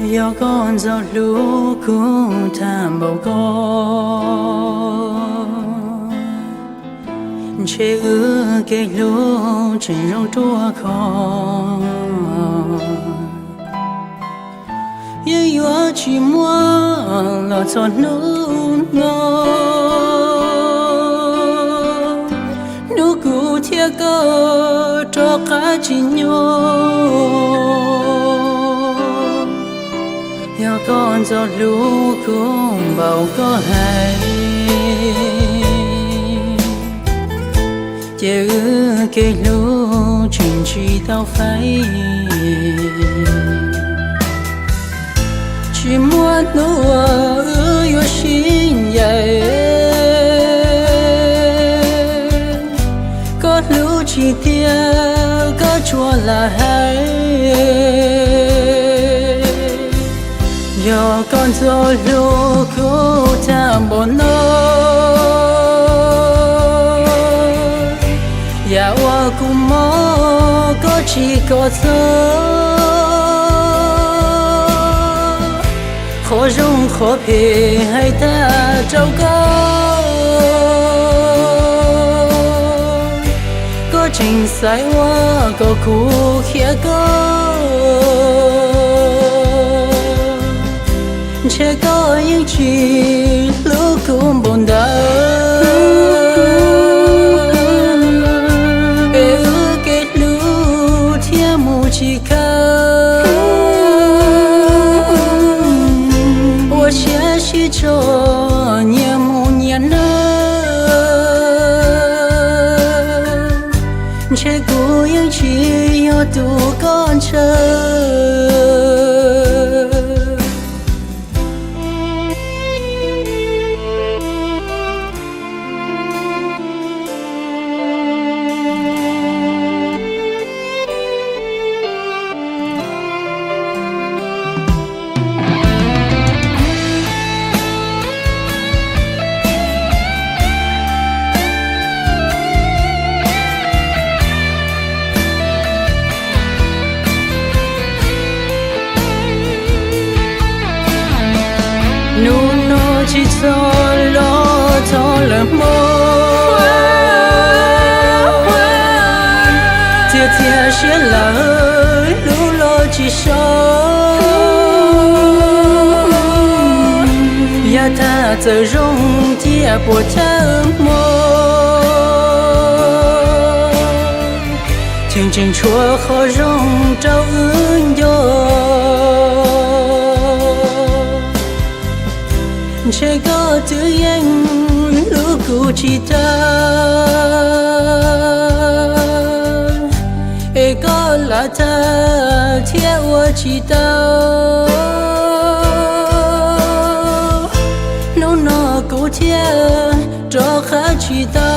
Yog koj ntxov hlub kuv tag npaum ko, ntshe wb kev hlub tseem zoo ruaj khov. Yeej yuav tsis muaj los txog hnub no, hnub kuv thiab koj rov qab tsis nyob. Yog koj ntxov hlub kuv npaum koj hais, ces wb kev hlub tseem tsis tau faib. Tsis muaj hnub uas wb yuav sib ncaim, koj hlub tsis tiag koj tsuas lam hais. Yog koj ntxov hlub kuv tag npaum no, yam uas kuv mob koj tsis koom txog. Qhov zoo qhov phem hais tag rau koj, koj tseem xaiv ua kom kuv khiav koj. Ntshe koj yeej tsis hlub kuv npaum ntawd, es wb kev hlub thiaj mus tsis kawg. Ua siab sib tso nyias mus nyias noj, ntshe kuv yeej tsis yog tus koj ntshaw. Hnub no tsis txhob los thov lawm hmo, txias txias siab lawm hlub los tsis so. Yav tag txawm zoo thiab puas thawj hmo, cheem tseem tshuav qhov zoo rau wb nco. Ntshe koj twb yeej hlub kuv tsis tag, es koj lam tag thiab ua tsis tau. Hnub no kuv thiaj rov qab tsis tau.